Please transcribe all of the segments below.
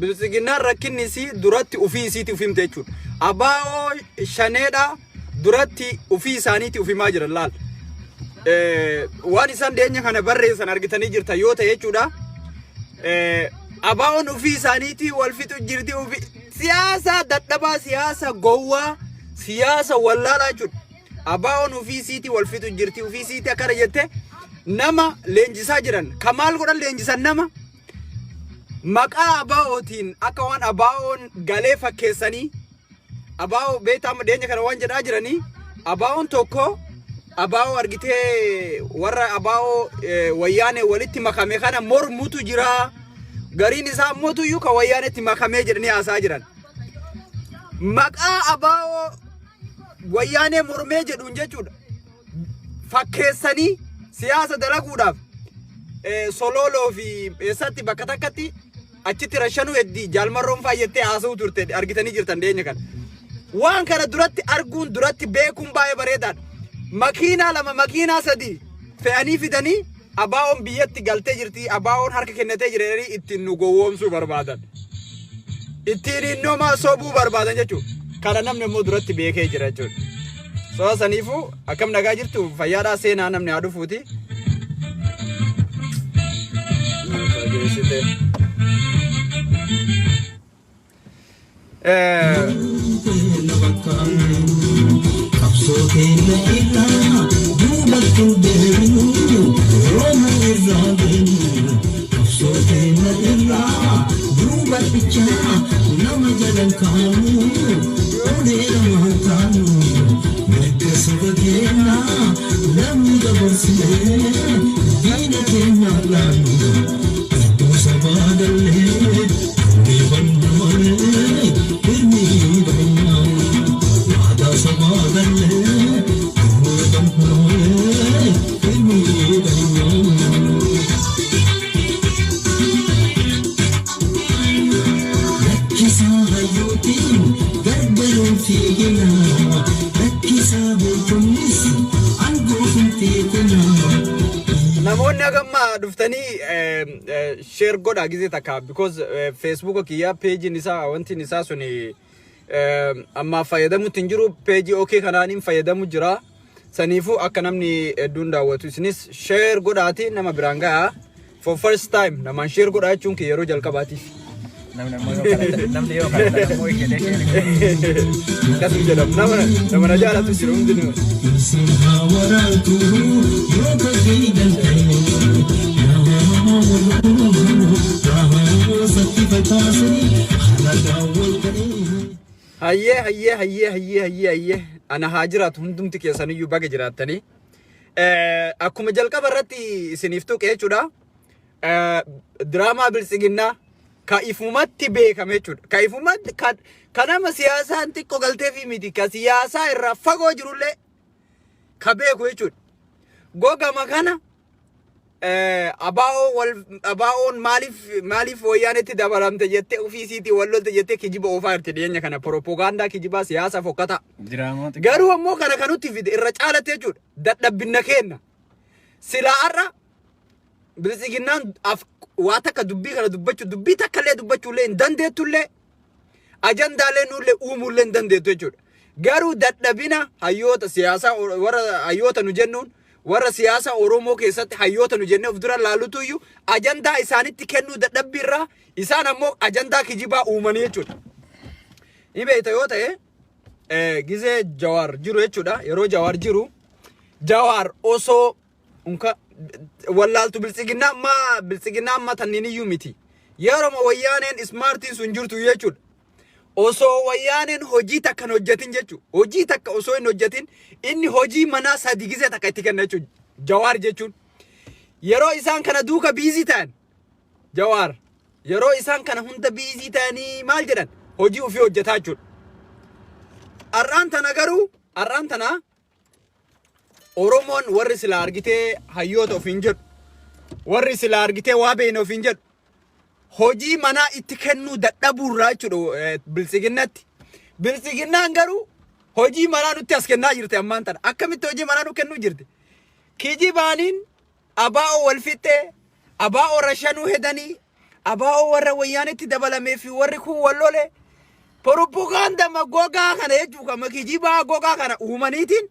Biltsiginnaan rakkinni isii duratti ufii isiiti uf himte jechuudha. Abaa'oo shaneedha duratti ufii isaaniiti uf himaa jiran laal. Waan isaan dhiyeenya kana barreessan argitanii jirtan yoo ta'e jechuudha. Abaa'oon ufii isaaniitii wal fixu jirti ufii siyaasa dadhabaa siyaasa gowwaa siyaasa wallaalaa jechuudha. Abaa'oon ufii isiitii wal fixu jirti ufii isiitii akkana jette nama leenjisaa jiran ka maal godhan leenjisan nama maqaa abaa'ootiin akka waan abaa'oon galee fakkeessanii abaa'oo beektaa amma dhiyeenya kana waan jedhaa jiranii abaa'oon tokko abaa'oo argitee warra abaa'oo wayyaanee walitti makame kana mormutu jira gariin isaa ammoo ka wayyaanetti makamee jedhanii haasaa jiran maqaa abaa'oo wayyaanee mormee jedhuun jechuudha. Fakkeessanii siyaasa dalaguudhaaf Solooloo fi eessatti bakka takkatti achitti rashanuu heddii jaalmarroon faa jettee haasa'uu turte argitanii jirtan dhiyeenya kana. Waan kana duratti arguun duratti beekuun baay'ee bareedaadha. Makiinaa lama makiinaa sadii fe'anii fidanii abaa'oon biyyatti galtee jirti abaa'oon harka kennatee jira jedhanii ittiin nu gowwoomsuu barbaadan. Ittiin innomaa sobuu barbaadan jechuudha. Kana namni immoo duratti beekee jira jechuudha. So saniifuu akkam nagaa jirtu fayyaadhaa seenaa namni haa dhufuuti. Fageessite. Qabsoo keenya irraa duubatti hin deebinu, Oromoo irraa deemnu. Qabsoo keenya irraa duubattichaa nama jalan kaanu, ulee nama taanu. Mirga saba keenyaa namni dabarsinee diina keenya laannu. Iddoo sabaa gallee Inni banna malee hirmi dhumna. Waadaa sabaa gallee inni banna malee hirmi dhumna. Rakkisaa hayyootiin gargaruun fiigina. Rakkisaa beekonnis aangoof hin fiigina. Namoonni hagamma dhuftanii share godhaa gizee takka because Facebook kiyya peejiin isaa wantiin isaa suni ammaaf fayyadamutti hin jiru peejii OK kanaaniin fayyadamu jira. Saniifuu akka namni hedduun daawwatu isinis share godhaati nama biraan gahaa. For first time namaan share godhaa jechuun kiyya yeroo jalqabaatiif. Namni ammoo yoo kadhatan namni yoo kadhatan ammoo jedhee share Akkasuma jedhamu nama nama na jaalatu jiru hundinuu. Isin haa waraantu yoo kafiidan ta'e satti facaasanii halagaa wal ta'e. Hayyee hayyee hayyee hayyee hayyee hayyee ana haa jiraatu hundumti keessaniyyuu baga jiraattanii. Akkuma jalqaba irratti isiniif tuqe jechuudha. Diraamaa biltsiginnaa ka ifumatti beekame jechuudha. Ka ifumatti ka ka nama siyaasaan xiqqoo galteefii miti ka siyaasaa irraa fagoo jirullee ka beeku jechuudha. Gogama kana abaa'oo wal abaa'oon maaliif maaliif wayyaanetti dabalamte jettee ofii isiitii wal lolte jettee kijiba oofaa jirti dhiyeenya kana propoogaandaa kijibaa siyaasa fokkataa. Diraamaa xiqqoo. Garuu ammoo kana kan nutti fide irra caalatti jechuudha. Dadhabbinna keenna. Silaa har'a Biltsiginnaan af waa takka dubbii kana dubbachuu dubbii takka illee dubbachuu illee hin dandeettu illee ajandaalee nuullee uumuu illee hin dandeettu jechuudha. Garuu dadhabina hayyoota siyaasaa warra hayyoota nu jennuun warra siyaasa Oromoo keessatti hayyoota nu jennee of dura laalutu iyyuu ajandaa isaanitti kennuu dadhabbii irraa isaan ammoo ajandaa kijibaa uumanii jechuudha. Ni beekta yoo ta'e gizee Jawaar jiru jechuudha. Yeroo Jawaar jiru Jawaar osoo unka wallaaltu biltsiginnaa ammaa biltsiginnaa ammaa tanniin iyyuu miti. Yeroo wayyaaneen ismaartiin sun jirtu jechuudha. Osoo wayyaaneen hojii takka hin hojjetin jechuudha. Hojii takka osoo hin hojjetin inni hojii manaa sadi gizee takka itti kenna jechuudha. Jawaar jechuun. Yeroo isaan kana duuka biizii ta'an Jawaar yeroo isaan kana hunda biizii ta'anii maal jedhan hojii ofii hojjetaa jechuudha. Har'aan tana garuu har'aan tana Oromoon warri silaa argitee hayyoota ofiin jedhu warri silaa argitee waa beekna ofiin jedhu hojii manaa itti kennuu dadhabuurraa jechuudha biltsiginnatti. Biltsiginnaan garuu hojii manaa nutti as kennaa jirti ammaan tana. Akkamitti hojii manaa nu kennuu jirti? Kijibaaniin abaa'oo wal fixxee, abaa'oo rashanuu hedanii, Abaa'oo warra wayyaanetti dabalamee fi warri kun wal lole. Propagandama gogaa kana jechuudha, kama kijibaa gogaa kana uumaniitiin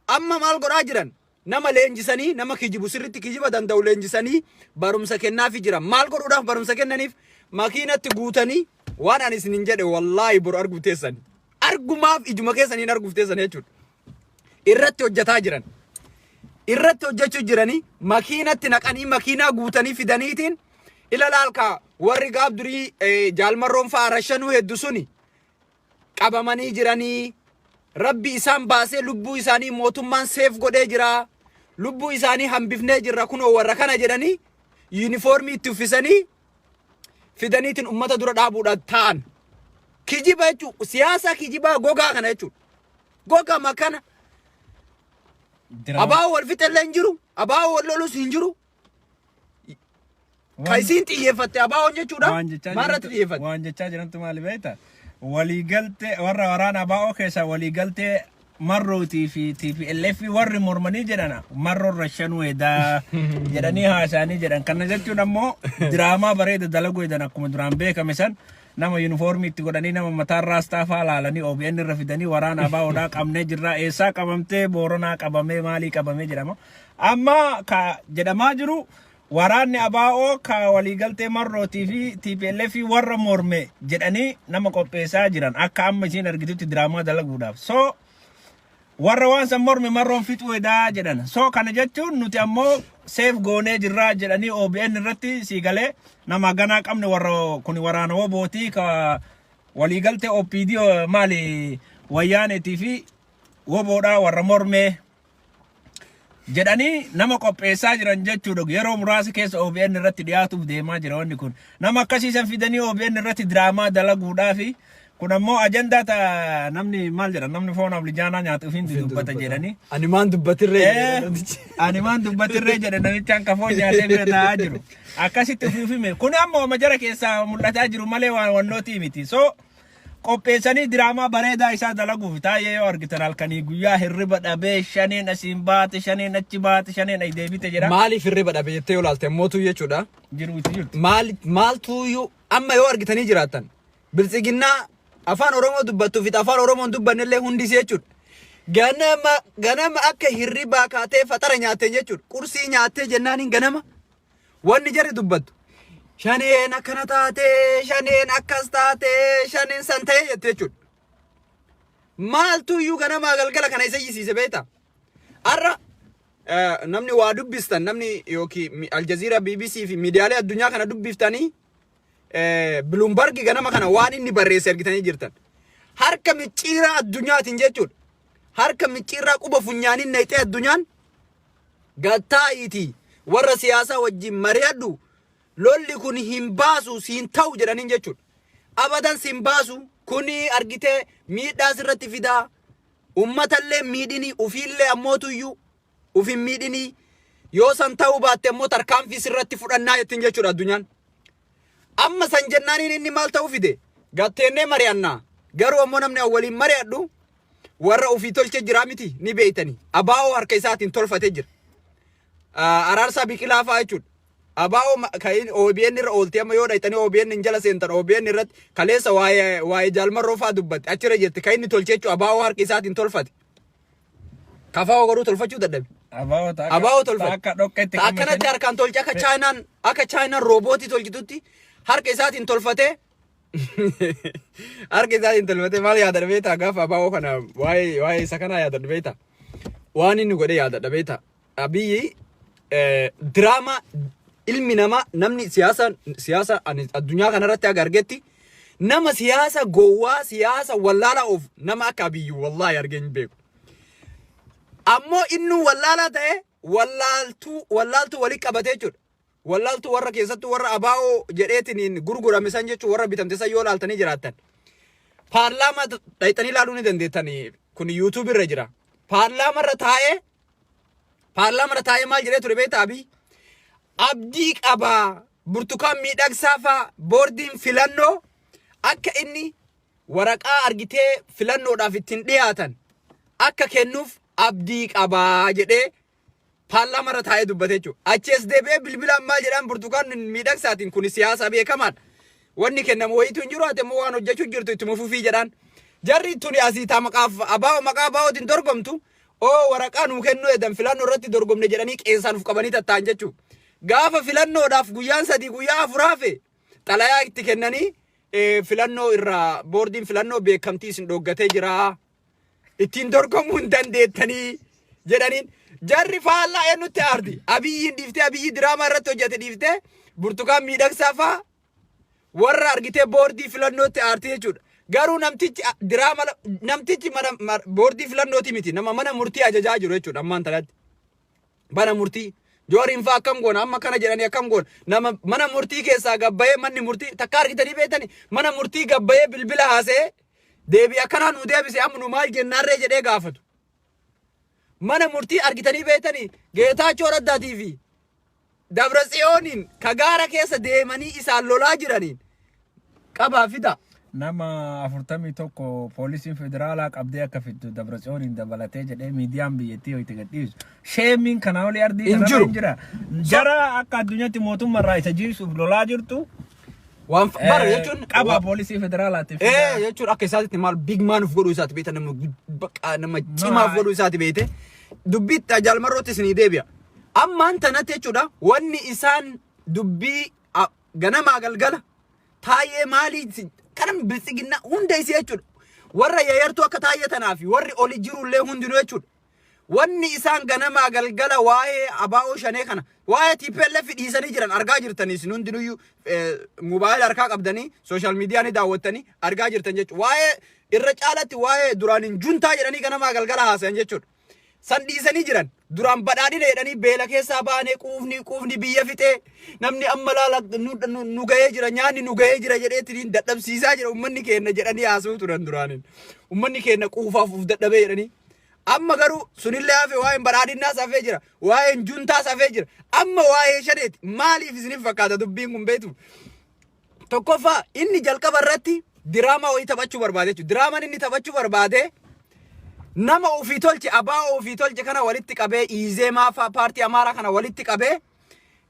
amma maal godhaa jiran? Nama leenjisanii, nama kijibu, sirritti kijiba danda'u leenjisanii barumsa kennaafi jiran. Maal godhuudhaaf barumsa kennaniif? Makiinatti guutanii waan ani isinin jedhe wallaahi boru arguuf teessan. Argumaaf ijuma keessaniin arguuf teessan jechuudha. Irratti hojjetaa jiran. Irratti hojjechuu jiranii makiinatti naqanii, makiinaa guutanii fidaniitiin ila laalkaa warri gaaf durii jaalmarroon fa'aa rashanuu heddu suni qabamanii jiranii, rabbi isaan baasee, lubbuu isaanii mootummaan seef godhee jira, lubbuu isaanii hambifnee jirra, kunoo warra kana jedhanii yuunifoormii itti uffisanii fidaniitiin ummata dura dhaabuudhaan ta'an. Kijiba jechuun siyaasa kijibaa gogaa kana jechuudha. Gogama kana. Abaa wal fixellee hin jiru, abaa wal lolus hin jiru. Ka isiin xiyyeeffatte abaawoon jechuudha. Waan jechaa Maal irratti jirantu xiyyeeffatte? Waan jechaa jirantu maali beekta? Waliigaltee warra waraana ABO keessa waliigaltee Marrootii fi TPLF warri mormanii jedhan Marroon rashanuu edaa jedhanii haasa'anii jedhan. Kana jechuun ammoo diraamaa bareeda dalaguu edan. Akkuma duraan beekame san nama yuunifoormii itti godhanii, nama mataan raastaa faa laalanii, OBN irra fidanii waraana ABOdhaa qabnee jirraa, eessaa qabamtee, Booranaa qabamee, maalii qabamee jedhama. Amma ka jedhamaa jiru waraanni ABO ka waliigaltee Marrootii fi TPLF warra morme jedhanii nama qopheessaa jiran akka amma isiin argitutti diraamaa dalaguudhaaf. So warra waan san morme Marroon fixuu edaa jedhan. So kana jechuun nuti ammoo seef goonee jirraa jedhanii OBN irratti sii galee nama ganaa qabne, warra kun waraana wobootii ka waliigaltee OPD maali wayyaaneetii fi woboodhaa warra mormee jedhanii nama qopheessaa jiran jechuudha. Yeroo muraasa keessa OBN irratti dhiyaatuuf deemaa jira wanni kun. Nama akkasiisan fidanii OBN irratti diraamaa dalaguudhaafi kun ammoo ajandaa ta namni maal jedha, namni foon ablijaanaa nyaatu ofiin dubbata jedhanii. Ani maan dubbatirree jedhe namtichi. Ani maan dubbatirree jedhe namichi hanka foon nyaatee bira taa'aa jiru. Akkasitti ofii hime. Kun ammoo majara keessaa mul'ataa jiru malee waan wannootii miti. So qopheessanii diraamaa bareedaa isaa dalaguuf taa'ee yoo argitan halkanii guyyaa hirriba dhabee, shaneen asiin baate, shaneen achi baate, shaneen ayi deebite jedha. Maaliif hirriba dhabe jettee yoo ilaalte mootuu jechuudha. Jiruuti jirtu. Maal maaltuuyyuu amma yoo argitanii jiraattan biltsiginnaa afaan Oromoo dubbattuu fi afaan Oromoo hin dubbannellee hundisii jechuudha. Ganama ganama akka hirribaa kaatee faxara nyaattee jechuudha. Qursii nyaattee jennaaniin ganama wanni jarri dubbattu. Shaneen akkana taatee, shaneen akkas taatee, shaneen san ta'ee jette jechuudha. Maaltu iyyuu ganamaa galgala kana isa iyyisiise beektaa? Har'a namni waa dubbistan, namni yookiin Aljazeera, BBC fi miidiyaalee addunyaa kana dubbiftanii, Bloomberg ganama kana waan inni barreesse argitanii jirtan. Harka micciiraa addunyaatiin jechuudha. Harka micciiraa quba funyaaniin naqxee addunyaan gattaa'iitii warra siyaasaa wajjin mari'adhu, lolli kun hin baasu, siin ta'u jedhaniin jechuudha. Abadan siin baasu kuni argitee miidhaa sirratti fidaa, uummatallee miidhinii, ufiillee ammootuyyuu uf hin miidhinii, yoo san ta'uu baatte ammoo tarkaanfii sirratti fudhannaa jettiin jechuudha addunyaan. Amma san jennaaniin inni maal ta'uu fide? Gatteennee mari'annaa, garuu ammoo namni an waliin mari'adhu warra ofii tolche jira miti ni beeytanii. Abaa'oo harka isaatiin tolfatee jira. Araarsaa Biqilaa fa'aa jechuudha. Abaa'oo kan OBN irra ooltee, amma yoo dhayxanii OBN hin jala seentan, OBN irratti kaleessa waa'ee Jaalmarroo fa'aa dubbatte achirra jirti, kan inni tolche jechuudha. Abaa'oo harka isaatiin tolfate. Kafaa'oo garuu tolfachuu dadhabe. Abaa'oo ta'a. Abaa'oo tolfate. Akka dhoqqeetti Ta akkanatti harkaan tolche, akka Chaayinaan roobootii tolchitutti harka isaatiin tolfatee, harka isaatiin tolfatee. Maal yaadadha beektaa? Gaafa abaa'oo kana waa'ee isa kanaa yaadadha beektaa? Waan inni godhe yaadadha beektaa? Abiyyi diraamaa ilmi namaa, namni siyaasa ani addunyaa kanarratti aga argetti nama siyaasa gowwaa, siyaasa wallaalaa of nama akka Abiyyi wallaahi argee hin beeku. Ammoo inni wallaalaa ta'e wallaaltuu walii qabatee jechuudha. Wallaaltuu warra keessattuu warra abaa'oo jedheetiin gurgurame san jechuun warra bitamte san yoo laaltanii jiraattan. Paarlaamaa dhayxanii ilaaluu ni dandeettanii, kun YouTube irra jira. Paarlaamaa irra taa'ee maal jedhee ture beektaa Abiy? Abdii qabaa, Burtukaan Miidhagsaa faa boordiin filannoo akka inni waraqaa argitee filannoodhaaf ittiin dhiyaatan akka kennuuf abdii qabaa jedhee. Paarlaamarra taa'ee dubbate jechuudha. Achi as deebi'ee bilbilaan maal jedhaan Burtukaan Miidhagsaatiin kun siyaasa beekamaadha. Wanni kennamu wayiitu hin jiru, ati immoo waan hojjechuu jirtu ittuma fufii jedhaan. Jarri tuni asii taa maqaaf abaa'oo maqaa abaa'ootiin dorgomtu oo waraqaa nuu kennuu edan filannoo irratti dorgomne jedhanii qeensaan uf qabanii tatta'an jechuudha. Gaafa filannoodhaaf guyyaan 3 guyyaa 4 hafe xalayaa itti kennanii filannoo irraa boordiin filannoo beekamtii isin dhooggatee jira. Ittiin dorgomuu hin dandeettanii jedhaniin. Jarri faallaa eenyutti aarti? Abiyyiin dhiiftee, Abiyyi diraamaa irratti hojjete dhiiftee, Burtukaan Miidhagsaa faa warra argitee boordii filannootti aarti jechuudha. Garuu namtichi diraama namtichi mana boordii filannooti miti, nama mana murtii ajajaa jiru jechuudha ammaan tanatti. Mana murtii Jooriin faa akkam goona, amma kana jedhanii akkam goona, nama mana murtii keessaa gabbayee, manni murtii takka argitanii beektani, mana murtii gabbayee bilbila haasa'ee deebii akkanaa nu deebise, amma nu maal jennaarree jedhee gaafatu. Mana murtii argitanii beektanii Geetaachoo Raddaatii fi Dabra Tsiyooniin ka gaara keessa deemanii isaan lolaa jiraniin qabaa fida. Nama 41 poolisiin federaalaa qabdee akka fiddu Dabratsiyooniin dabalatee jedhee miidiyaan biyyattii hoyite gadhiisu. Sheemiin kanaa olii ardii Hin kanarra jiru. hin jira. Jara akka addunyaatti mootummaa irraa isa jiisuuf lolaa jirtu. Waan bara jechuun qaba poolisii federaalaatiif. Jechuun akka isaatitti maal big man of godhuu isaati beekta, nama bakka nama cimaaf godhuu isaati beekte. Dubbii jaalmarrootti isinii deebi'a. Ammaan tanatti jechuudha wanni isaan dubbii ganamaa galgala taayee maalii kanan biltsiginnaa hunda isii jechuudha. Warra yayartuu akka taayee tanaa fi warri oli jirullee hundinuu jechuudha. Wanni isaan ganamaa galgala waa'ee abaa'oo shanee kana, waa'ee TPLF dhiisanii jiran argaa jirtanii, isin hundinuyyuu mobaayila harkaa qabdanii social media ni daawwattanii argaa jirtan jechuudha. Waa'ee irra caalatti waa'ee duraan juntaa jedhanii ganamaa galgala haasayan jechuudha. San dhiisanii jiran. Duraan badhaadhina jedhanii beela keessaa baanee, quufni quufni biyya fixee, namni amma laala nu gahee jira, nyaanni nu gahee jira jedheetiin dadhabsiisaa jira uummanni keenya jedhanii haasa'uu turan duraaniin. Uummanni keenya quufaaf uf dadhabee jedhanii. Amma garuu sunillee hafe, waa'een badhaadhinnaas hafee jira. Waa'een juntaas hafee jira. Amma waa'ee shaneeti. Maaliif isiniif fakkaata dubbiin kun beektu? Tokkoffaa, inni jalqaba irratti diraamaa wayii taphachuu barbaade jechuudha. Diraamaan inni taphachuu barbaade nama ofii tolche, abaa'oo ofii tolche kana walitti qabee, Iizeemaa fa'aa paartii Amaaraa kana walitti qabee,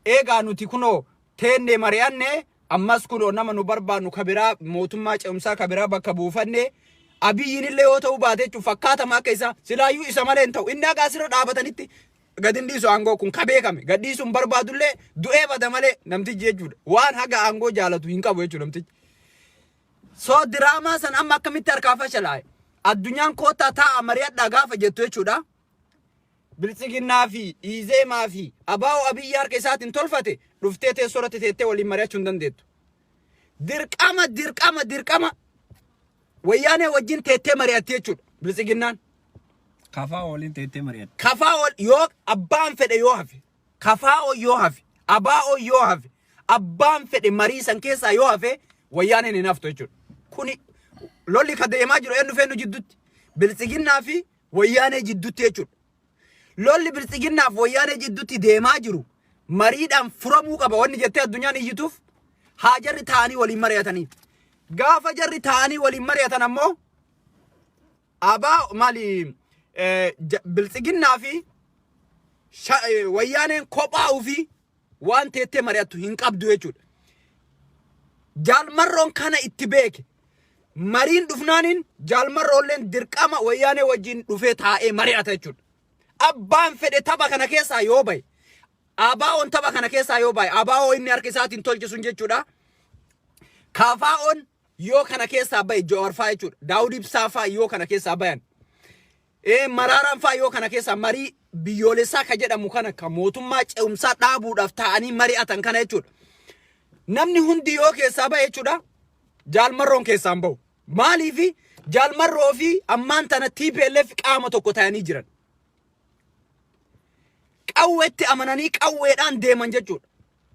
eegaa nuti kunoo teennee mari'anne, ammas kunoo nama nu barbaannu kabiraa mootummaa ce'umsaa kabiraa bakka buufanne, Abiyyiin illee yoo ta'uu baate jechuun fakkaatama akka isaa silaayyuu isa malee hin ta'u, inni haga asirra dhaabatanitti gad hin dhiisu aangoo kun ka beekame, gad dhiisuu hin barbaadullee, du'ee bada malee namtichi jechuudha, waan haga aangoo jaalatu hin qabu jechuudha namtichi. So diraamaa san amma akkamitti harkaa fashalaa'e? Addunyaan koottaa taa'a mari'adhaa gaafa jettu jechuudha. Biltsiginnaa fi Iizeemaa fi Abaa'oo Abiyyi harka isaatiin tolfate dhuftee teessoo irratti teettee waliin mari'achuu hin dandeettu. Dirqama dirqama dirqama wayyaanee wajjin teettee mari'atti jechuudha Biltsiginnaan. Kafaa waliin teettee mari'atte. Kafaa ol yoo abbaan fedhe yoo hafe, kafaa'oo yoo hafe, abaa'oo yoo hafe, abbaan fedhe marii san keessaa yoo hafe, wayyaaneen hin haftu jechuudha. Kuni lolli ka deemaa jiru eenyu feennu jidduutti? Biltsiginnaa fi wayyaanee jidduutti jechuudha. Lolli biltsiginnaa fi wayyaanee jidduutti deemaa jiru mariidhaan furamuu qaba wanni jettee addunyaan iyyituuf haa jarri taa'anii waliin mari'atanii. Gaafa jarri taa'anii waliin mari'atan ammoo abaa maali biltsiginnaa fi wayyaaneen kophaa ofii waan teettee mari'attu hin qabdu jechuudha. Jaalmarroon kana itti beeke. Mariin dhufnaaniin jaalmarroolleen dirqama wayyaanee wajjin dhufee taa'ee mari'ata jechuudha. Abbaan fedhe tapha kana keessaa yoo bahe, ABO'n tapha kana keessaa yoo bahe, ABO inni harka isaatiin tolche sun jechuudha. KFO'n yoo kana keessaa bahe, Jawaar fa'aa jechuudha. Daawud Ibsaa fa'aa yoo kana keessaa bayan. Maraaraan fa'aa yoo kana keessaa marii biyyoolessaa ka jedhamu kana ka mootummaa ce'umsaa dhaabuudhaaf taa'anii mari'atan kana jechuudha. Namni hundi yoo keessaa bahe jechuudha. Jaalmarroon keessaan bahu. Maaliifi? Jaalmarroo fi ammaan tana TPLF qaama tokko ta'anii jiran. Qawweetti amananii qawweedhaan deeman jechuudha.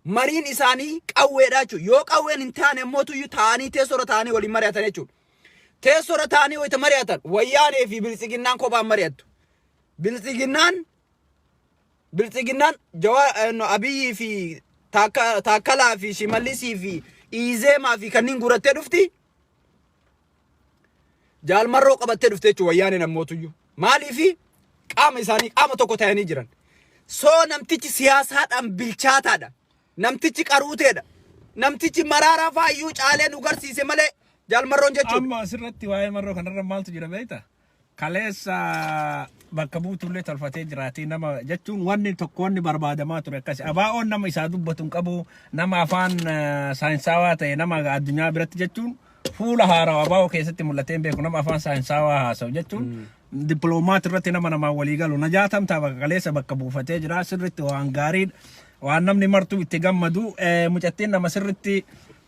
Mariin isaanii qawweedha jechuudha. Yoo qawween hin taane immoo tuyyuu taa'anii teessoorra taa'anii waliin mari'atan jechuudha. Teessoorra taa'anii wayita mari'atan wayyaanee fi biltsiginnaan kophaan mari'attu. Biltsiginnaan Jawaa Abiyyii fi Taakkalaa fi Shimallisii fi Iizeemaa fi kanneen guurattee dhufti. Jaalmarroo qabattee dhufte jechuudha wayyaaneen ammootuyyuu. Maaliifi? Qaama isaanii qaama tokko ta'anii jiran. Soo namtichi siyaasaadhaan bilchaataadha. Namtichi qaruuteedha. Namtichi maraaraa faayyuu caalee nu garsiise malee Jaal Marroon jechuudha. Amma asirratti waa'ee Marroo kanarra maaltu jira beekta? Kaleessa bakka buutullee tolfatee jiraatee nama jechuun wanni tokko wanni barbaadamaa ture akkasi. Abaa'oon nama isaa dubbatu hin qabu, nama afaan saayinsaawaa ta'e nama addunyaa biratti jechuun fuula haarawaa abaa'oo keessatti mul'atee hin beeku, nama afaan saayinsaawaa haasa'u jechuun dippiloomaat irratti nama namaan walii galu. Najaa Tamtaa bakka kaleessa bakka buufatee jira, sirritti waan gaariidha. Waan namni martuu itti gammadu, mucattiin nama sirritti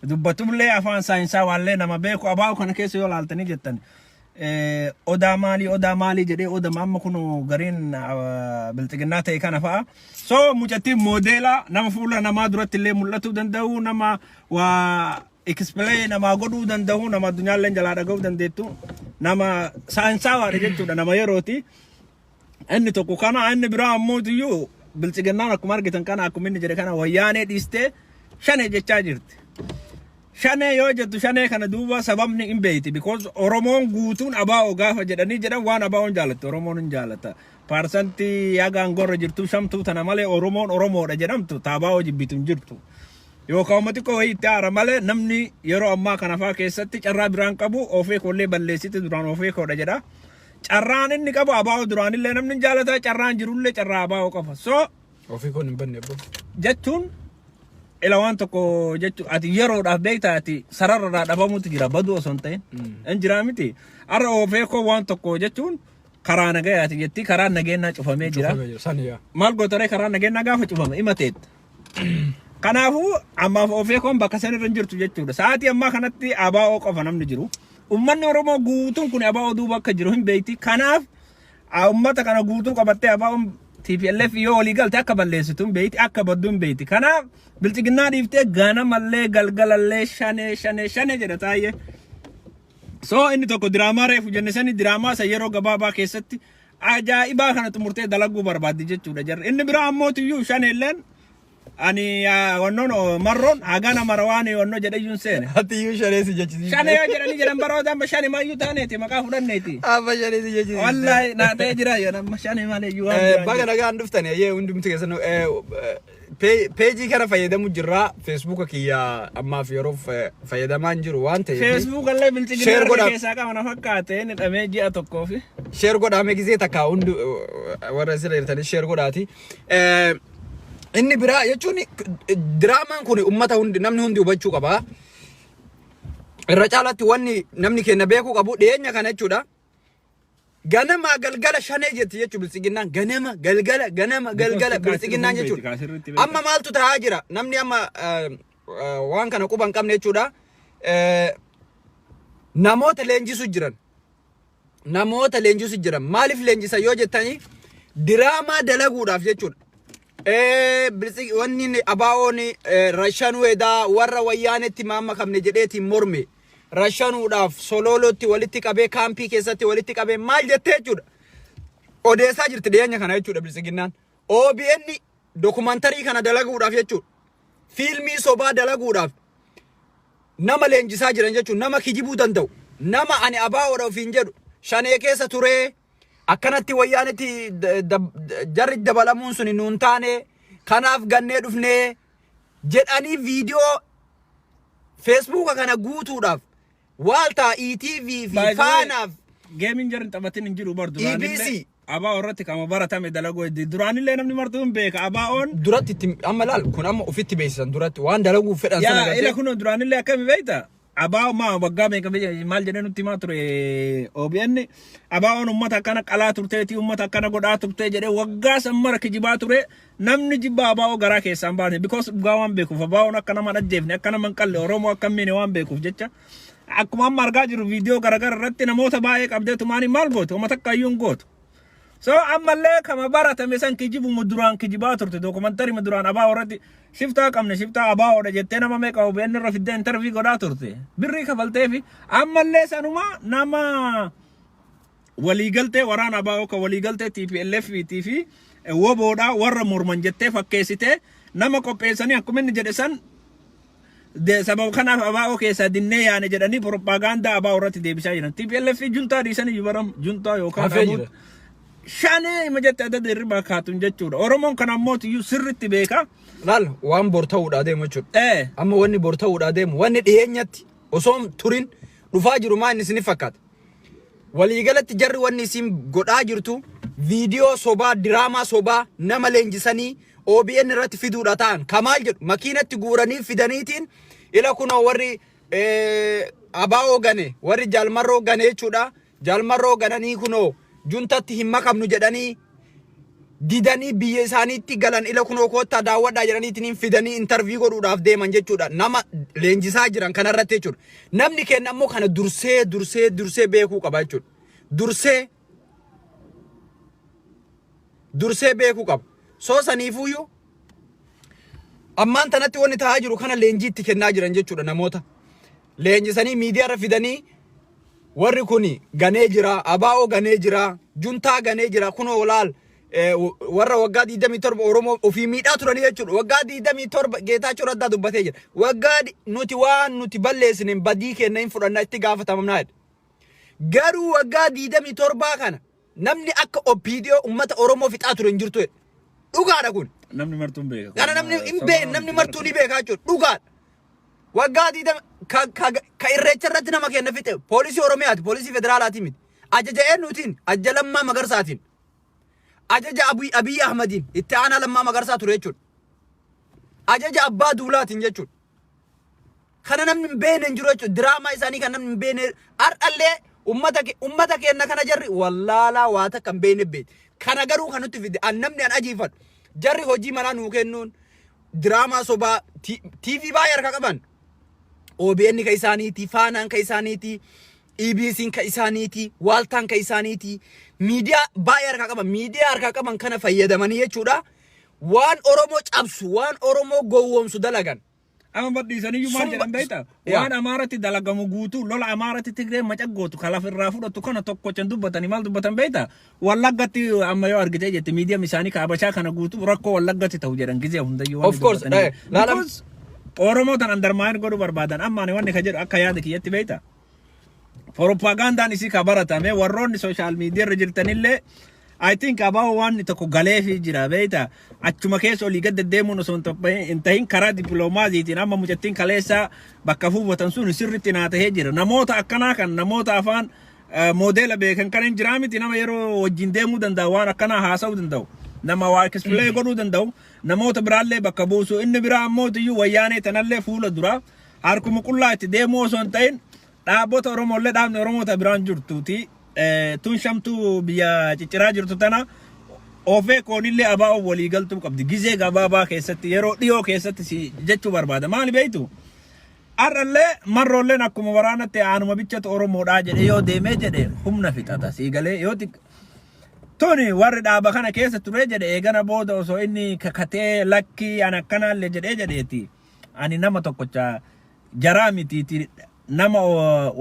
dubbatullee afaan saayinsaawaallee nama beeku. Abaa'oo kana keessa yoo laaltanii jettan, odaa maalii odaa maalii jedhee odama amma kun gariin bilxiginnaa ta'e kana fa'a. So mucattiin moodeela nama fuula namaa duratti illee mul'atuu danda'u, nama waa explain namaa godhuu danda'u, nama addunyaallee jalaa dhaga'uu dandeettu, nama saayinsaawaadha jechuudha, nama yerooti. Inni tokko kana. Inni biraa ammoo iyyuu bilxiginnaan akkuma argitan kana, akkuma inni jedhe kana, wayyaanee dhiistee shanee jechaa jirti. Shanee yoo jettu, shanee kana duuba sababni hin beeyti, because Oromoon guutuun abaa'oo gaafa jedhanii jedhan waan abaa'oon jaalattu Oromoon hin jaalata. Paarsantii haga aangorra jirtu shamtuu tana malee Oromoon Oromoodha jedhamtu taabaa'oo jibbitu hin jirtu. Yookaan uummati xiqqoo wayii itti aara malee namni yeroo ammaa kana faa keessatti carraa biraan qabu ofee koollee balleessite duraan ofee koodha jedha. Carraan inni qabu abaa'oo duraanillee namni hin jaalata, carraan jirullee carraa abaa'oo qofa. So Ofii koon hin banne abbo. Jechuun ila waan tokko jechuun ati yeroodhaaf beektaa, ati sarararraa dhabamuutu jira, baduu osoo hin ta'in. Hin jiraa miti. Har'a oofee koo waan tokko jechuun karaa nagayaati jetti, karaan nageenyaa cufamee jira. Cufamee jira. Sani yaa. Maal gootaree karaan nageenyaa gaafa cufame himateetta. Kanaafuu ammaaf oofee koon bakka san irra hin jirtu jechuudha. Sa'aatii ammaa kanatti ABO qofa namni jiru. Uummanni Oromoo guutuun kun ABO duuba akka jiru hin beekti. Kanaaf uummata kana guutuu qabattee ABO'n TPLF yoo walii galte akka balleessitu hin beekti, akka baddu hin beekti. Kanaaf bilchiginnaa dhiiftee ganamallee galgalallee shanee shanee shanee jedha taa'ee. So inni tokko diraamaa reefu jenne sani, diraamaa isa yeroo gabaabaa keessatti ajaa'ibaa kana xumurtee dalaguu barbaaddi jechuudha jarri. Inni biraa ammoo iyyuu shaneelleen ani wannoon marroon hagana mara waan wannoo jedhe iyyuu hin seene. Ati iyyuu shanee si jechisiifte. Shane yoo jedhanii jedhan baroota amma shane maayyuu taaneeti maqaa fudhanneeti. Amma shanee si jechisiifte. Wallaahi naa ta'ee jira yoo amma shane malee iyyuu waan biraa Baga hin jiru. nagaan dhuftani ayyee hundumti keessan peejii kana fayyadamu jirra. Feesbuuka kiyya ammaaf yeroof fayyadamaa hin jiru waan ta'eef. Feesbuuk illee bilchiginaa Share harka godhaa. keessaa qaba na fakkaate, inni dhamee ji'a tokkoofi. Share godhaame gisee takka hundi warra sirra jirtanii share godhaati. Inni biraa jechuun diraamaan kun ummata hundi, namni hundi hubachuu qaba. Irra caalatti wanni namni keenya beekuu qabu dhiyeenya kana jechuudha. Ganama galgala shanee jetti jechuudha biltsiginnaan, ganama galgala ganama galgala biltsiginnaan jechuudha. Amma maaltu ta'aa jira? Namni amma waan kana quba hin qabne jechuudha. Namoota leenjisu jiran. Namoota leenjisu jiran. Maaliif leenjisan yoo jettanii, diraamaa dalaguudhaaf jechuudha. Wanni abaa'oon rashanuu edaa warra wayyaanetti maamma qabne jedheetiin morme. Rashanuudhaaf Soloolootti walitti qabee, kaampii keessatti walitti qabee maal jettee jechuudha. Odeessaa jirti dhiyeenya kana jechuudha biltsiginnaan. OBN dokumantarii kana dalaguudhaaf jechuudha. Fiilmii sobaa dalaguudhaaf nama leenjisaa jiran jechuudha. Nama kijibuu danda'u. Nama ani abaa'oodha ofiin jedhu. Shanee keessa turee akkanatti wayyaanetti jarri dabalamuun suni nuun taane, kanaaf gannee dhufnee jedhanii viidiyoo feesbuuka kana guutuudhaaf Waaltaa ETV fi By the way, Faanaaf Geemiin jarri hin taphatin hin jiru bar duraanillee. EBC. ABO irratti kama baratame dalaguu heddi. Duraanillee namni martuu hin beeka. ABO'n Duratti itti amma laal, kun amma ofitti beeksisan, duratti waan dalaguu fedhan sana Yaa ila gartee. kun duraanillee akkami beekta? ABO maa waggaa meeqa maal jedhee nutti himaa ture OBN? ABO'n uummata akkana qalaa turteeti, uummata akkana godhaa turtee jedhee waggaa san mara kijibaa ture. Namni jibba ABO garaa keessaan baane because dhugaa waan beekuuf, ABO'n akka nama hin ajjeefne, akka nama hin qalle, Oromoo akka hin miine waan beekuuf jecha. Akkuma amma argaa jirru viidiyoo garaagara irratti namoota baay'ee qabdee tumaanii maal gootu? Uummata akka iyyuu hin gootu. So ammallee kama baratame san kijibuma duraan kijibaa turte, dookumantarii duraan ABO irratti shiftaa qabne, shiftaa ABOdha jettee nama meeqa OBN irra fiddee interview godhaa turte. Birrii kafaltee fi ammallee sanuma nama waliigaltee waraana ABO ka waliigaltee TPLF fi WBOdha warra morman jettee fakkeessitee nama qopheessanii, akkuma inni jedhe san, sababa kanaaf ABO keessaa dinnee yaane jedhanii propagaandaa ABO irratti deebisaa jiran. TPLF juntaa dhiisanii baram juntaa yookaan Hafee abuut jira. Shanee ima jette adda dirribaa kaatun jechuudha. Oromoon kana ammoo iyyuu sirritti beeka. Laal, waan bor ta'uudhaa deemu jechuudha. Amma wanni bor ta'uudhaa deemu, wanni dhiyeenyatti osoo hin turin dhufaa jiru maa inni isiniif fakkaata? Waliigalatti jarri wanni isin godhaa jirtu viidiyoo sobaa, diraamaa sobaa nama leenjisanii OBN irratti fiduudha ta'an. Kamaal jedhu makiinatti guuranii fidaniitiin ila kunoo warri ABO gane, warri Jaalmarroo gane jechuudha. Jaalmarroo gananii kunoo juntatti hin makamnu jedhanii didanii biyya isaaniitti galan, ila kunoo koottaa daawwadhaa jedhaniitiin fidanii interview godhuudhaaf deeman jechuudha. Nama leenjisaa jiran kanarratti jechuudha. Namni keenya ammoo kana dursee dursee dursee beekuu qaba jechuudha. Dursee dursee beekuu qaba. Soo saniifuyyuu ammaan tanatti wanni ta'aa jiru kana leenjii itti kennaa jiran jechuudha namoota. Leenjisanii miidiyaa irra fidanii warri kun ganee jira, ABO ganee jira, juntaa ganee jira, kunoo olaal warra waggaa 27 Oromoo ofii miidhaa turanii jechuudha. Waggaa 27 Geetaachoo Raddaa dubbatee jira. Waggaa nuti waan nuti balleessine badii keenya hin fudhanna, itti gaafatamnaa jedhe. Garuu waggaa 27 kana namni akka OPDO uummata Oromoo fixaa ture hin jirtu jedhe. Dhugaadha kun. Namni martuu hin beeka. Kana namni hin beekne, namni martuu ni beekaa jechuudha. Dhugaadha. Waggaa 20 ka irreecha irratti nama kenna fixe poolisii Oromiyaati, poolisii federaalaati miti. Ajaja eenyuutiin? Ajaja Lammaa Magarsaatiin. Ajaja Abiy Ahmadiin, itti aanaa Lammaa Magarsaa ture jechuudha. Ajaja Abbaa Duulaatiin jechuudha. Kana namni hin beekne hin jiru jechuudha. Diraamaa isaanii kan namni hin beekne har'allee ummata keenya kana jarri wallaalaa waa takka hin beekne beekti. Kana garuu kan nutti fide an namni an ajiifadhu. Jarri hojii manaa nuu kennuun diraamaa sobaa TV baay'ee harka qaban. OBN ka isaaniiti, Faanaan ka isaaniiti, EBC'n ka isaaniiti, Waaltaan ka isaaniiti. Miidiyaa baay'ee harkaa qaban. Miidiyaa harkaa qaban kana fayyadamanii jechuudha. Waan Oromoo cabsu, waan Oromoo gowwoomsu dalagan. Amma badhiisaniyyuu maal jedhan beektaa? Waan Amaaratti dalagamu guutuu, lola Amaaratti Tigree macaggootu kan lafa irraa fudhatu kana tokkochan dubbatanii maal dubbatan beektaa? Wallaggatti amma yoo argitee jette miidiyaan isaanii ka Habashaa kana guutuu rakkoo Wallaggatti ta'u jedhan gizee hundayyuu wanni Of course, dubbatanii. Laalam- Because Oromoo tan undermine godhuu barbaadan. Amma ani wanni ka jedhu akka yaada kiyyatti beektaa? Propagandaan isii ka baratame warroonni social media irra jirtanillee, I think ABO waan tokko galeefii jira beekta. Achuma keessa olii gad deddeemuun osoo hin tahin karaa dippiloomaasiitiin amma mucattiin kaleessa bakka fuufatan sun sirriitti naa tahee jira. Namoota akkanaa kan namoota afaan moodeela beekan kan hin jiraa miti, nama yeroo wajjin deemuu danda'u, waan akkanaa haasa'uu danda'u, nama waa explain godhuu danda'u, namoota biraallee bakka buusu. Inni biraa ammoo iyyuu wayyaanee tanallee fuula dura harkuma qullaa itti deemuu osoo hin ta'in dhaabbota Oromollee, dhaabni Oromoota biraan jirtuuti. Tun shamtuu biyya cicciraa jirtu tana ofee koonillee ABO walii galtuu qabdi. Gizee gabaabaa keessatti, yeroo dhiyoo keessatti si jechuu barbaada. Maali beektu? Har'allee marroolleen akkuma waraanatti aanuma bichatu Oromoodhaa jedhee yoo deemee jedhe humna fixata. Sii galee yoo xiqqa. Tuni warri dhaaba kana keessa ture jedhe eegana booda osoo inni kakatee lakkii an akkanaallee jedhee jedheeti. Ani nama tokkocha jaraa mitiiti, nama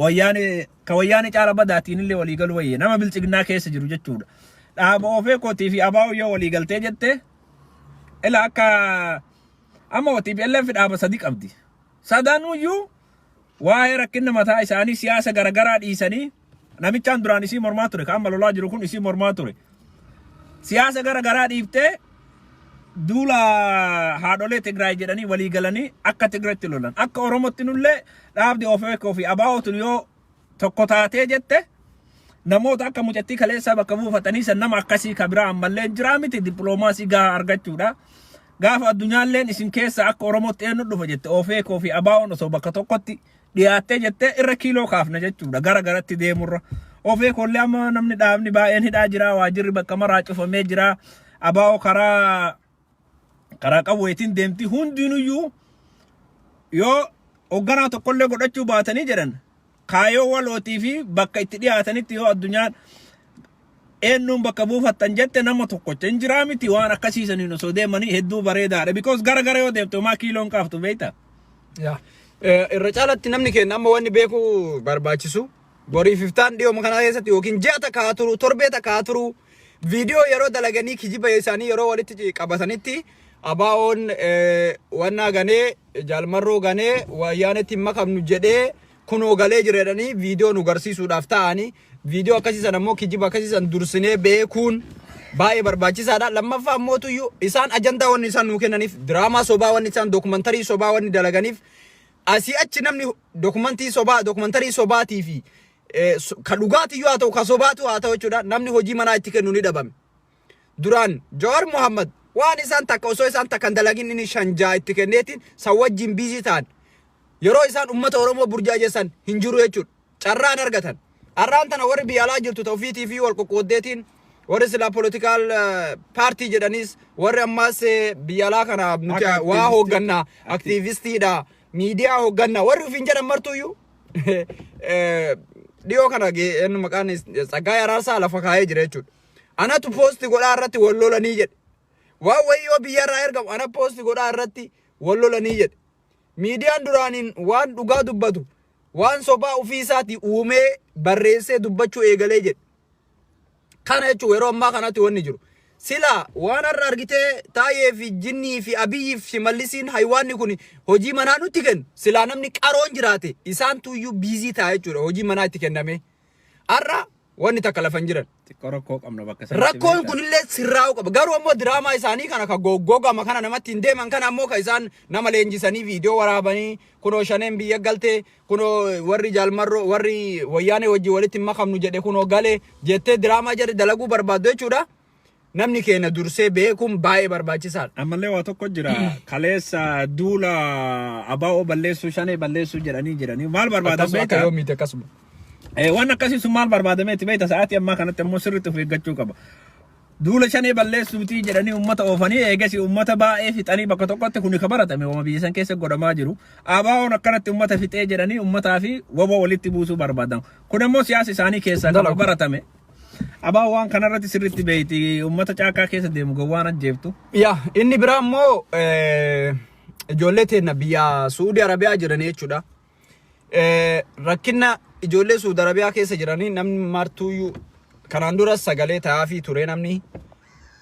wayyaanee ka wayyaanee caala badaatiin illee walii galuu wayye nama bilchiginaa keessa jiru jechuudha. Dhaaba ofee kootii fi ABO yoo walii galtee jette ila akka amma TPLF dhaaba sadi qabdi. Sadanuyyuu waa'ee rakkina mataa isaanii siyaasa garagaraa dhiisanii, namichaan duraan isii mormaa ture kan amma lolaa jiru kun isii mormaa ture. Siyaasa garagaraa dhiiftee duula haadholee Tigraay jedhanii walii galanii akka Tigraatti lolan. Akka Oromootti nullee dhaabdi OFC fi ABO tun yoo tokko taatee jette namoota akka mucattii kaleessaa bakka buufatanii san nama akkasii ka biraa ammallee jiraa miti, dippiloomaasii gahaa argachuudha. Gaafa addunyaalleen isin keessa akka Oromootti eenyu dhufa jette OFC fi ABO'n osoo bakka tokkotti dhiyaattee jettee irra kiiloo kaafna jechuudha gara garatti deemurra. OFC illee amma namni dhaabni baay'een hidhaa jira, waajirri bakka maraa cufamee jira. ABO karaa qawweetiin deemti. Hundinuyyuu yoo hoogganaa tokkollee godhachuu baatanii jedhan kaayoo walootii fi bakka itti dhiyaatanitti yoo addunyaan eenyuun bakka buufattan jette nama tokkocha hin jiraa miti, waan akkasiisaniin osoo deemanii hedduu bareedaadha. Because gara gara yoo deemte homaa kiiloon kaaftu beekta. Yaa. Irra caalatti namni keenya amma wanni beekuu barbaachisu boriif iftaan dhiyooma kana keessatti yookiin ji'a takka haa turu, torbee takka haa turu, viidiyoo yeroo dalaganii kijiba isaanii yeroo walitti qabatanitti ABO'n wannaa ganee, Jaalmarroo ganee wayyaanetti hin makamnu jedhee Kunoo galee jira jedhanii viidiyoo nu garsiisuudhaaf ta'anii, viidiyoo akkasii san ammoo, kijiba akkasii san dursinee beekuun baay'ee barbaachisaadha. Lammaffaa ammootuyyuu isaan ajandaa wanni isaan nuu kennaniif, diraamaa sobaa wanni isaan, dookumantarii sobaa wanni dalaganiif, asii achi namni dookumantii sobaa, dookumantarii sobaatii fi ka dhugaatiyyuu haa ta'u, ka sobaatu haa ta'u jechuudha, namni hojii manaa itti kennu ni dhabame. Duraan Jawaar Mohammad waan isaan takka osoo isaan takka hin dalagin inni shan ja'a itti kenneetiin san wajjin busy ta'an, yeroo isaan ummata Oromoo burjaajessan hin jiru jechuudha. Carraan argatan. Har'aan tana warri biyya alaa jirtu ta'u ofiitii fi wal qoqqooddeetiin, warri silaa political party jedhanis, warri ammaas biyya alaa kana nuti Akka waa activistii. hooggannaa, aktiivistiidha, miidiyaa hooggannaa warri ofiin jedhan martuyyuu, dhiyoo kana eenyu maqaan Tsaggaayee Araarsaa lafa kaa'ee jira jechuudha. Anatu post godhaa irratti wal lolanii jedhe. Waan wayii yoo biyyarraa ergamu ana post godhaa irratti wal lolanii jedhe. Miidiyaan duraaniin waan dhugaa dubbatu waan sobaa ofii isaatii uumee barreessee dubbachuu eegalee jedhe. Kana jechuun yeroo ammaa kanatti wanni jiru. Sila waan har'a argitee Taayee fi Jinnii fi Abiyyi fi Shimallisiin haywaanni kun hojii manaa nutti kennu. Silaa namni qaroon jiraate isaan tuyyuu busy ta'a jechuudha, hojii manaa itti kenname. Har'a wanni takka lafa hin jiran. Xiqqoo rakkoo qabna bakka sanatti Rakkoon beektaa. kunillee sirraa'uu qaba. Garuu ammoo diraamaa isaanii kana ka goggogama kana namatti hin deeman kana ammoo ka isaan nama leenjisanii viidiyoo waraabanii, kunoo shaneen biyya galtee, kunoo warri jaalmarroo warri wayyaanee wajjin walitti hin makamnu jedhe kunoo galee jettee diraamaa jedhe dalaguu barbaaddu jechuudha. Namni keenya dursee beekuun baay'ee barbaachisaadha. Ammallee waa tokko jira. Kaleessa duula ABO balleessuu, shanee balleessuu jedhanii jiranii maal barbaadan Akkasuma akka beektaa? yoomiiti akkasuma. Waan akkasii sun maal barbaadameeti beekta? Sa'aatii ammaa kanatti ammoo sirriitti of eeggachuu qaba. Duula shanee balleessuutii jedhanii uummata oofanii, eegas uummata baay'ee fixanii bakka tokkotti, kuni ka baratame wama biyya san keessa godhamaa jiru. ABO'n akkanatti uummata fixee jedhanii uummataa fi WBO walitti buusuu barbaadan. Kun ammoo siyaasa isaanii keessaa kama Dalagu. baratame. ABO waan kanarratti sirriitti beeyti, uummata caakaa keessa deemu gowwaan ajjeeftu. Yaa, inni biraa immoo ijoollee teenna biyya Suudi Arabiyaa jiranii jechuudha. Rakkina ijoollee Suudi Arabiyaa keessa jiranii namni martuuyyuu kanaan dura sagalee ta'aafii ture namni.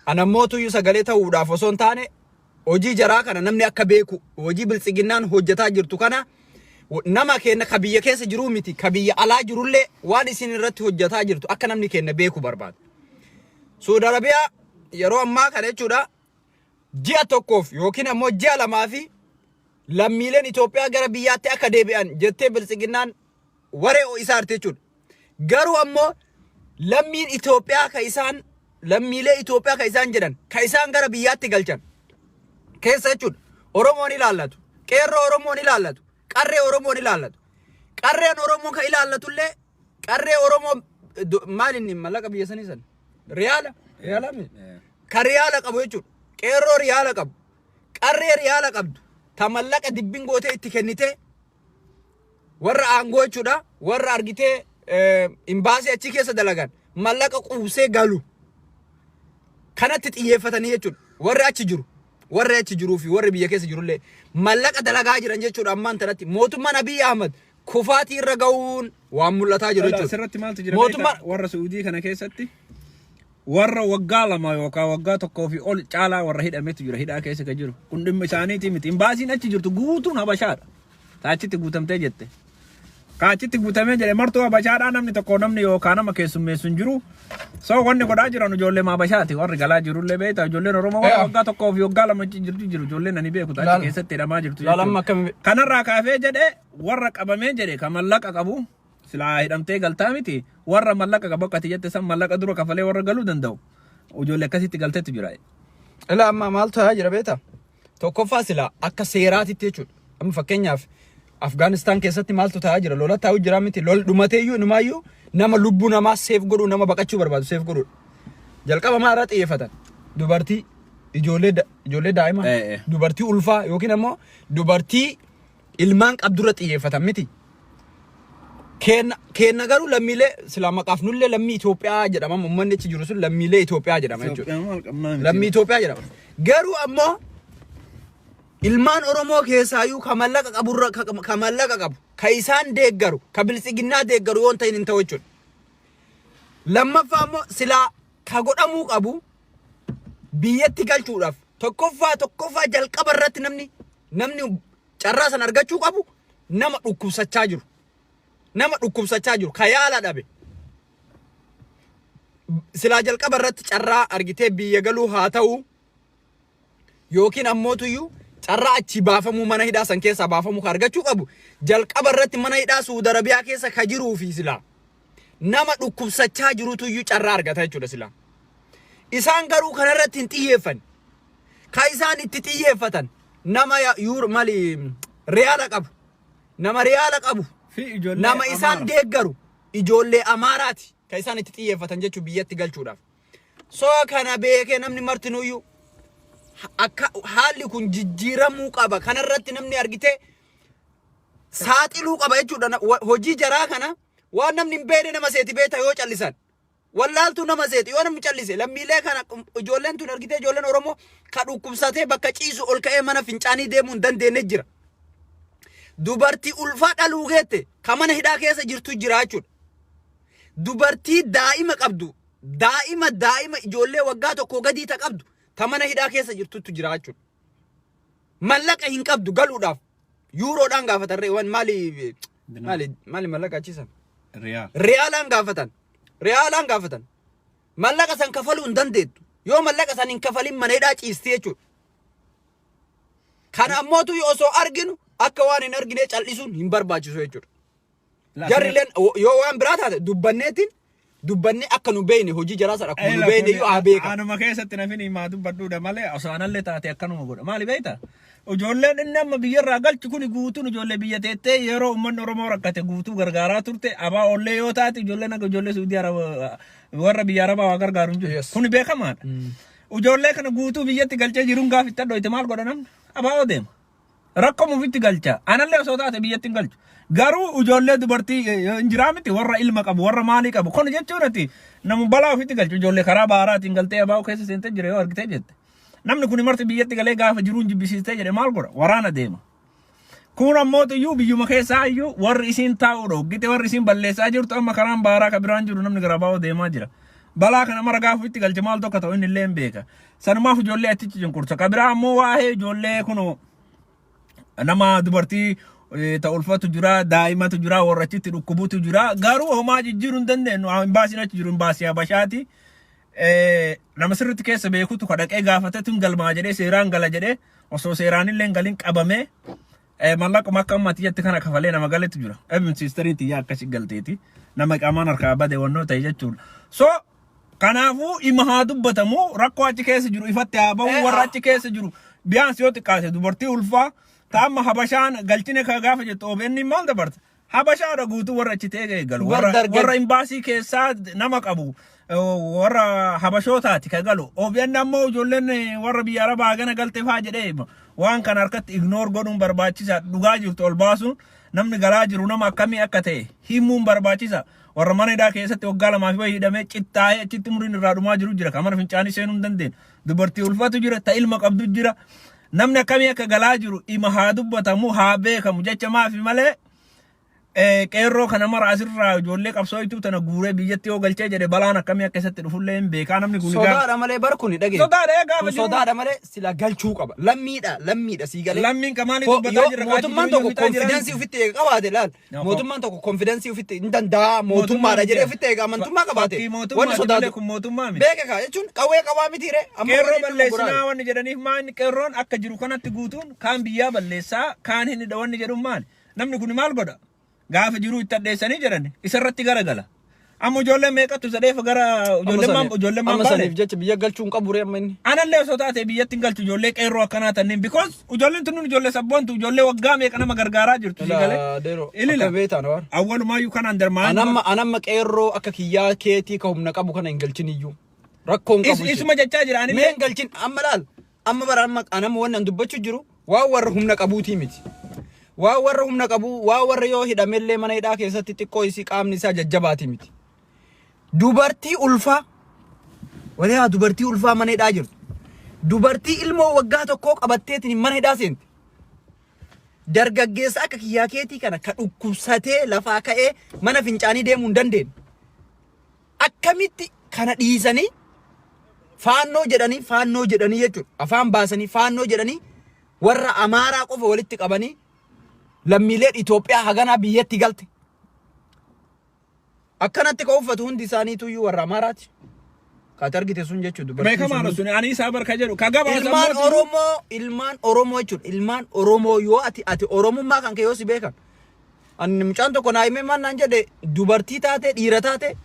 Anammootuyyuu sagalee ta'uudhaaf osoo hin taane, hojii jaraa kana namni akka beeku, hojii biltsiginnaan hojjetaa jirtu kana, nama keenya ka biyya keessa jiruu miti, ka biyya alaa jirullee waan isin irratti hojjetaa jirtu akka namni keenya beeku barbaada. Suudi Arabiyaa yeroo ammaa kana jechuudha, ji'a tokkoof yookiin ammoo ji'a lamaa fi lammiileen Itoophiyaa gara biyyaatti akka deebi'an jettee biltsiginnaan waree isaa arti jechuudha. Garuu ammoo lammiin Itoophiyaa ka isaan, lammiilee Itoophiyaa ka isaan jedhan, ka isaan gara biyyaatti galchan keessa jechuudha. Oromoon ilaallatu, qeerroo Oromoon ilaallatu, qarree Oromoon ilaallatu. Qarreen Oromoo ka ilaallatullee qarree Oromoo maal inni mallaqa biyya sanii san? Riyaala. Riyaala mi? Ka riyaala qabu jechuudha. Qeerroo riyaala qabu. Qarree riyaala qabdu. Ta mallaqa dibbin gootee itti kennitee warra aangoo jechuudha. Warra argitee imbaasii achi keessa dalagan mallaqa quubsee galu. Kanatti xiyyeeffatanii jechuudha. Warri achi jiru. Warri achi jiruu fi warri biyya keessa jirullee mallaqa dalagaa jiran jechuudha ammaan tanatti. Mootummaan Abiy Ahmad kufaatii irra ga'uun waan mul'ataa jiru jechuudha. Asirratti maaltu jira Mootummaan beektaa? Warra Suudii kana keessatti warra waggaa 2 yookaan waggaa tokkoo fi ol caalaa warra hidhametu jira, hidhaa keessa kan jiru. Kun dhimma isaaniitii miti. Imbaasiin achi jirtu guutuun Habashaadha. Taachitti guutamtee jette. Kaachitti guutamee jedhe martuu Habashaadhaa, namni tokko namni yookaan nama keessummeessu hin jiru. So wanni godhaa jiran ijoollee Habashaati, warri galaa jirullee beektaa, ijoolleen Oromoo warra waggaa tokkoo fi waggaa 2 achi jirtu jiru, ijoolleen ani beeku achi keessatti hidhamaa jirtu Laal amma jechuudha. akkami Kanarraa kaafee jedhe, warra qabamee jedhe ka mallaqa qabu silaa hidhamtee galtaa miti, warra mallaqa qabu akka ati jette san mallaqa dura kafalee warra galuu danda'u ijoollee akkasitti galteetu jira. Ilaa, amma maaltu ta'aa jira beektaa? Tokkoffaa silaa akka seeraatitti jechuudha. Amma fakkeenyaaf Afgaanistaan keessatti maaltu ta'aa jira? Lola taa'u jira miti. Lol dhumateeyyuu inumaayyuu nama lubbuu namaa save godhuu, nama baqachuu barbaadu save godhuudha. Jalqaba maal irraa xiyyeeffatan? Dubartii, ijoollee ijoollee daa'ima, dubartii ulfaa yookiin ammoo dubartii ilmaan qabdurra xiyyeeffatan miti. Keenna garuu lammiilee silaa maqaaf nullee lammii Itoophiyaa jedhama. Uummanni achi jiru sun lammiilee Itoophiyaa jedhama jechuudha. Itoophiyaan maal qabnaa miti. Lammii Itoophiyaa jedhama. Garuu ammoo ilmaan Oromoo keessaayyuu ka mallaqa qaburra, ka mallaqa qabu, ka isaan deeggaru, ka biltsiginnaa deeggaru yoo hin ta'in hin ta'u jechuudha. Lammaffaa immoo silaa ka godhamuu qabu biyyatti galchuudhaaf tokkoffaa jalqaba irratti namni carraa san argachuu qabu nama dhukkubsachaa jiru. Nama dhukkubsachaa jiru ka yaala dhabe. Silaa jalqaba irratti carraa argitee biyya galuu haa ta'u yookiin ammootuyyuu carraa achii baafamuu, mana hidhaa san keessaa baafamuu ka argachuu qabu, jalqaba irratti mana hidhaa Suudi Arabiyaa keessa ka jiruu fi silaa nama dhukkubsachaa jirutuyyuu carraa argata jechuudha silaa. Isaan garuu kanarratti hin xiyyeeffanne. Ka isaan itti xiyyeeffatan nama yuur mali riyaala qabu. Nama riyaala qabu. Fi ijoollee Nama isaan Amaara. deeggaru, ijoollee Amaaraati ka isaan itti xiyyeeffatan jechuun biyyatti galchuudhaaf. So kana beekee namni martinuyyuu akka haalli kun jijjiiramuu qaba. Kanarratti namni argitee saaxiluu qaba jechuudha. Hojii jaraa kana waan namni hin beekne nama seeti beekta yoo callisan. Wallaaltuu nama seeti yoo namni callise. Lammiilee kana, ijoolleen tun argitee, ijoolleen Oromoo ka dhukkubsatee bakka ciisu ol ka'ee mana fincaanii deemuu hin dandeenye jira. Dubartii ulfaa dhaluu geette ka mana hidhaa keessa jirtu jira jechuudha. Dubartii daa'ima qabdu, daa'ima ijoollee waggaa 1 gadii ta qabdu ta mana hidhaa keessa jirtutu jira jechuudha. Mallaqa hin qabdu galuudhaaf. Yuuroodhaan gaafatan waan maali maali maali mallaqa achiisan? Riyaal. Riyaalaan gaafatan. Riyaalaan gaafatan. Mallaqa san kafaluu hin dandeettu. Yoo mallaqa san hin kafalin mana hidhaa ciisti jechuudha. Kana ammootu osoo arginu akka waan hin argine cal'isuun hin barbaachisu jechuudha. Jarrileen yoo waan biraa taate dubbanneetiin dubbannee akka nu beekne, hojii jaraa sana akkuma nu beekne iyyuu haa beekan. Anuma keessatti nafin himaa dubbadhuudha malee osoo anallee taate akkanuma godha. Maali beekta? Ijoolleen inni amma biyyarraa galchu kuni guutuun ijoollee biyya teettee yeroo uummanni Oromoo rakkate guutuu gargaaraa turte. Abaa ollee yoo taate, ijoolleen akka ijoollee Suudii Arabaa warra biyya Arabaa waa gargaaru hin jiru. Kuni beekamaadha. Ijoollee kana guutuu biyyatti galchee jiruun gaafa itti addoyte maal godha namni? Abaa deema. Rakkoo ofitti galcha. Anallee osoo taate biyyatti hin galchu. Garuu ijoollee dubartii hin jiraa miti, warra ilma qabu, warra maalii qabu. Kun jechuun ati nama balaa ofitti galchu, ijoollee karaa baaraatiin galtee abaa'u keessa seentee jira yoo argitee jette. Namni kun marti biyyatti galee gaafa jiruun jibbisiistee jedhe maal godha? Waraana deema. Kun ammoo iyyuu biyyuma keessaa iyyuu warri isiin taa'uu dhoggite, warri isiin balleessaa jirtu, amma karaan baaraa ka biraan jiru namni gara baa'uu deemaa jira. Balaa kana mara gaafa ofitti galche maal tokko ta'u inni illee hin beeka. Sanumaaf ijoollee achitti cunqursa. Ka biraa ammoo waa'ee ijoollee kunoo nama dubartii ta ulfatu jira, daa'imatu jira, warra achitti dhukkubutu jira. Garuu homaa jijjiiruu hin dandeenyu. Imbaasiin achi jiru imbaasii Habashaati. Nama sirriitti keessa beekutu ka dhaqee gaafatetu hin galmaa jedhee, seeraan gala jedhee, osoo seeraan illee hin galin qabamee mallaquma akka ammatti jette kana kafalee nama galetu jira. Ebin siistariin tiyyaa akkasi galteeti. Nama qaamaan harkaa bade wannoo ta'e jechuudha. So kanaafuu ima haa dubbatamu, rakkoo achi keessa jiru ifatti haa bahu, warra achi keessa jiru biyaans yoo xiqqaate dubartii ulfaa ta'amma Habashaan galchine ka gaafa jettu OBN maal dabarta? Habashaadha guutuu warra achi ta'e galu. Warra imbaasii keessaa nama qabu, warra Habashootaati ka galu. OBN ammoo ijoolleen warra biyya Arabaa gana galte faa jedhee waan kana harkatti ignore godhuun barbaachisaa. Dhugaa jirtu ol baasuun, namni galaa jiru nama akkamii akka ta'e himuun barbaachisa. Warra mana hidhaa keessatti waggaa 2 fi wayii hidhamee cittaa'ee achitti umriin irraa dhumaa jiru jira. Kan mana fincaanii seenuu hin dandeenye. Dubartii ulfatu jira, ta ilma qabdu jira. Namni akkamii akka galaa jiru ima haa dubbatamu, haa beekamu jecha maafi malee qeerroo kana mara asirraa ijoollee qabsooytuu tana guuree biyyatti yoo galchee jedhe balaan akkamii akka isatti dhufullee hin beekaa namni kun. Sodaadha malee bar kuni dhagee. Sodaadha gaafa Kun jiru. sodaadha malee sila galchuu qaba. Lammiidha, lammiidha, sii galee. Lammiin ka maaliif dubbataa Yoo jira? mootummaan tokko confidence ofitti eega qabaate, laal. Mootummaan tokko confidence ofitti hin danda'a mootummaadha jedhee ofitti eega amantummaa qabaate. Fakkii Wanni mootummaati malee sodaatu. kun mootummaa miti. Beeka kaa jechuun qawwee qabaa miti ree. Amma Qeerroo wanni inni balleessinaa dogoggoraayu. Wanni jedhaniif maal? Qeerroon akka jiru kanatti guutuun kaan biyyaa balleessaa, kaan hin hidha wanni jedhuun maali? Namni kun maal godha? Gaafa jiruu itti addeessanii jedhan isarratti garagala. Amma ijoolleen meeqattu sadheefa gara ijoolleen maan ijoolleen maan Amma baane. saniif jecha biyya galchuu hin qabu ree amma inni. Anallee osoo taate biyyatti hin galchu ijoollee qeerroo akkanaa tanniin, because ijoolleen tunnuun ijoollee sabboontu, ijoollee waggaa meeqa nama gargaaraa jirtu si galee. Deero. Ilila. Akka beektan waan. Awwalumaayyuu kanaan darmaan. Anamma qeerroo akka kiyyaa keetii ka humna qabu kana hin galchin iyyuu. Rakkoo hin qabu. Isuma jechaa jira Mee anillee. hin galchin. Amma laal, amma bara amma anamma wanni an dubbachuu jiru waan warra humna qabuutii miti. Waan warra humna qabu, waan warra yoo hidhamellee mana hidhaa keessatti xiqqoo isii qaamni isaa jajjabaatii miti. Dubartii ulfaa waliyaa, dubartii ulfaa mana hidhaa jirtu. Dubartii ilmoo waggaa 1 qabatteetiin mana hidhaa seente. Dargaggeessa akka kiyyaa keetii kana ka dhukkubsatee lafaa ka'ee mana fincaanii deemuu hin dandeenye. Akkamitti kana dhiisanii faannoo jedhanii, faannoo jedhanii jechuudha. Afaan baasanii faannoo jedhanii warra Amaaraa qofa walitti qabanii lammiileen Itoophiyaa haganaa biyyatti galte. Akkanatti ka uffatu hundi isaaniituyyuu warra Amaaraati. Kaati argite sun jechuudha dubartiin Beekamaadha sun. sun, ani isaa barka jedhu ka gabaasa. Ilmaan mootii- Oromoo, ilmaan Oromoo jechuudha. Ilmaan Oromoo yoo ati Oromummaa kan kee yoo si beekan. Ani mucaan tokko naa himee maal naan jedhe, dubartii taate dhiira taate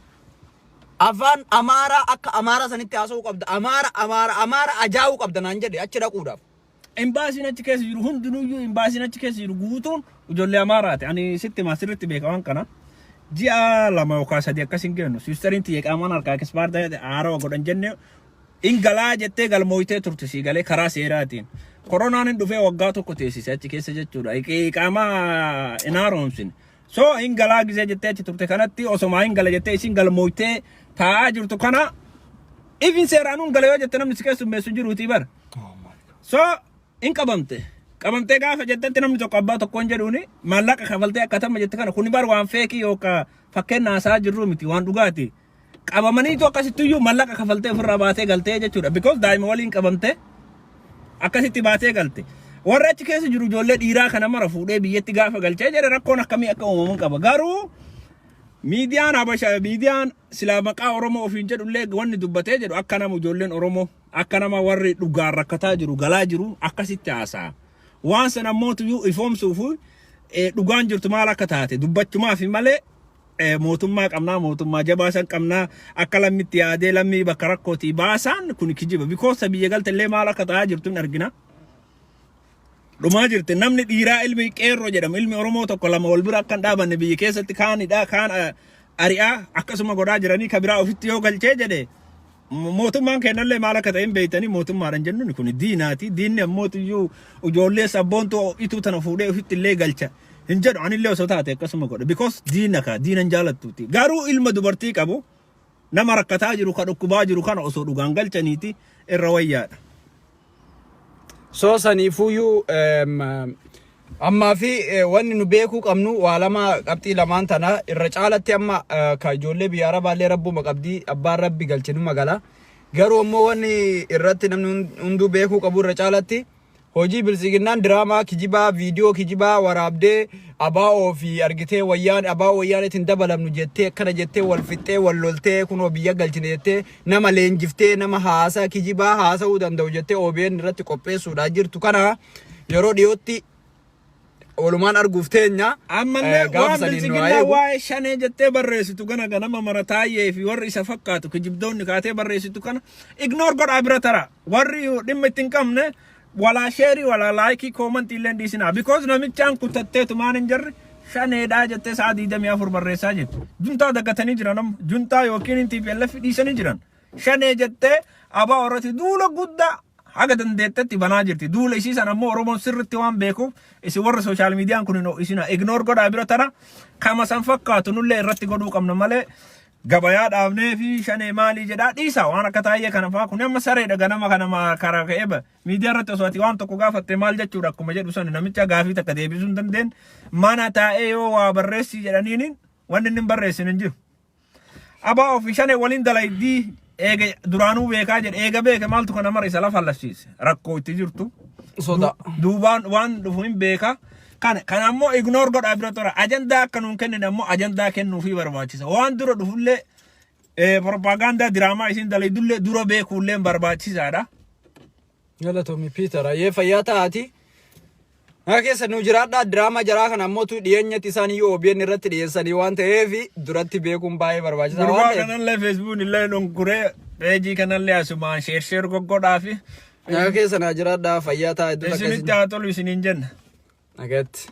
afaan Amaaraa akka Amaaraa sanitti haasa'uu qabda. Amaara Amaara Amaara ajaa'uu qabda naan jedhe achi dhaquudhaaf. Imbaasiin achi keessa jiru hundinuyyuu, imbaasiin achi keessa jiru guutuun ijoollee Amaaraati. Ani sitti himaa, sirriitti beeka waan kana. Ji'a 2 yookaan 3 akkas hin geenyu. Sisteriin tiyya qaamaan harkaa expire haarawaa godhan jennee in galaa jettee galmooytee turte sii galee karaa seeraatiin. Koronaan hin dhufee waggaa 1 teessise achi keessa jechuudha. Qaamaa hin haaromsine. So hin galaa gisee jettee achi turte kanatti, osoma hin gala jettee isin galmooytee taa'aa jirtu kana, ifin seeraan hin gala yoo jette namni si keessummeessu hin jiruutii bara. So in qabamte. Qabamtee gaafa jettetti namni tokko abbaa tokkoon jedhuuni maallaqa kafaltee akkatama jette kana, kuni bar waan fake yookaan fakkeenya haasaa jirru miti, waan dhugaati. Qabamaniitu akkasittiyyuu maallaqa kafaltee ofirraa baatee galtee jechuudha. Because daa'ima waliin qabamte akkasitti baatee galte. Warri achi keessa jiru ijoollee dhiiraa kana mara fuudhee biyyatti gaafa galchee jedhe rakkoon akkamii akka uumamuun qaba. Garuu miidiyaan Habasha, miidiyaan silaa maqaa Oromoo ofiin jedhullee, wanni dubbatee jedhu akka nama ijoolleen Oromoo akka nama warri dhugaan rakkataa jiru galaa jiru akkasitti haasa'a. Waan sana ammootuyyuu ifoomsuuf dhugaan jirtu maal akka taate dubbachumaaf malee, mootummaa qabnaa, mootummaa jabaa san qabnaa, akka lammitti yaadee lammii bakka rakkootii baasaan kun kijiba. Because biyya galte illee maal akka ta'aa jirtu hin argina. Dhumaa jirti. Namni dhiiraa ilmi qeerroo jedhamu, ilmi Oromoo tokko lama wal bira akka hin dhaabanne biyya keessatti kaanidha, kaan ari'aa akkasuma godhaa jiranii, ka biraa ofitti yoo galchee jedhe mootummaan kennallee maal akka ta'e hin beektanii. Mootummaadhaan jennuun kun diinaati. Diinni ammootiyyuu ijoollee sabboontuu ituu tana fuudhee ofitti illee galcha hin jedhu. Anillee osoo taate akkasuma godhe, because diina ka diina hin jaalattuuti. Garuu ilma dubartii qabu, nama rakkataa jiru, ka dhukkubaa jiru kana osoo dhugaan galchaniiti irra wayyaadha. So saniifuyyuu ammaa fi wanni nu beekuu qabnu waa lama, qabxii lamaan tana irra caalatti. Amma ka ijoollee biyya arabaallee rabbuma qabdii, abbaan rabbi galche numa gala. Garuu ammoo wanni irratti namni hunduu beekuu qabu irra caalatti hojii biltsiginnaan diraamaa kijibaa, viidiyoo kijibaa waraabdee abaa'oo fi argitee wayyaan abaa'oo wayyaaneetiin dabalamnu jettee, akkana jettee wal fixxee wal loltee, kunoo biyya galchine jettee nama leenjiftee, nama haasaa kijibaa haasa'uu danda'u jettee OBN irratti qopheessuudhaa jirtu kana yeroo dhiyootti walumaan arguuf teenya. Ammallee Gaafa waan saniin nu haa biltsiginnaa eegu. waa'ee shanee jettee barreessitu gana ganama mara taayyee fi warri isa fakkaatu kijibdoonni kaatee barreessitu kana ignore godhaa bira tara. Warri dhimma itti hin qabne walaa share, walaa like, comment illee hin dhiisinaa. Because namichaan kutatteetu maan hin jirre shaneedhaa jettee sa'a 24 barreessaa jirti. Juntaa daggatanii jiran amma, juntaa yookiin TPLF dhiisanii jiran. Shanee jettee abaa irratti duula guddaa haga dandeettetti banaa jirti. Duula isii san ammoo Oromoon sirritti waan beekuuf isin warra social mediaan kun isin ignore godhaa bira tara. Kama san fakkaatu nullee irratti godhuu qabna malee gabayaa dhaabnee fi shanee maalii jedhaa dhiisa. Waan akka taayyee kana fa'aa kun amma sareedha, ganama kana karaa ka'ee ba. Miidiyaa irratti osoo ati waan tokko gaafatte maal jechuudha akkuma jedhu sana, namicha gaafii takka deebisuu hin dandeenye mana taa'ee yoo waa barreessii jedhaniin wanni inni hin barreessin hin jiru. Abaa ofii shanee waliin dalaydii eega duraanuu beekaa jedhe, eega beeke maaltu kana mara isa lafa lafsiise rakkoo itti jirtu. Soda. Duubaan waan dhufu hin beeka. Kana ammoo ignore godhaa bira tora. Ajandaa akka nuun kennine ammoo ajandaa kennuufii barbaachisa. Waan dura dhufullee propagaandaa diraamaa isin dalaydullee dura beekuullee barbaachisaadha. Galatoomi Piiter, ayyee fayyaa ta'aati. Naga keessa nu jiraadhaa. Diraamaa jaraa kana ammoo dhiyeenyatti isaan iyyuu OBN irratti dhiyeessanii waan ta'eef duratti beekuun baay'ee barbaachisaa waan Gurbaa ta'eef. kanallee Facebookn illee dhunkuree peejii kanallee asumaan share share goggodhaa fi Naga keessa naa jiraadhaa, fayyaa ta'a, iddoo takka isinitti isin. haa tolu isiniin jenna. Nagatti.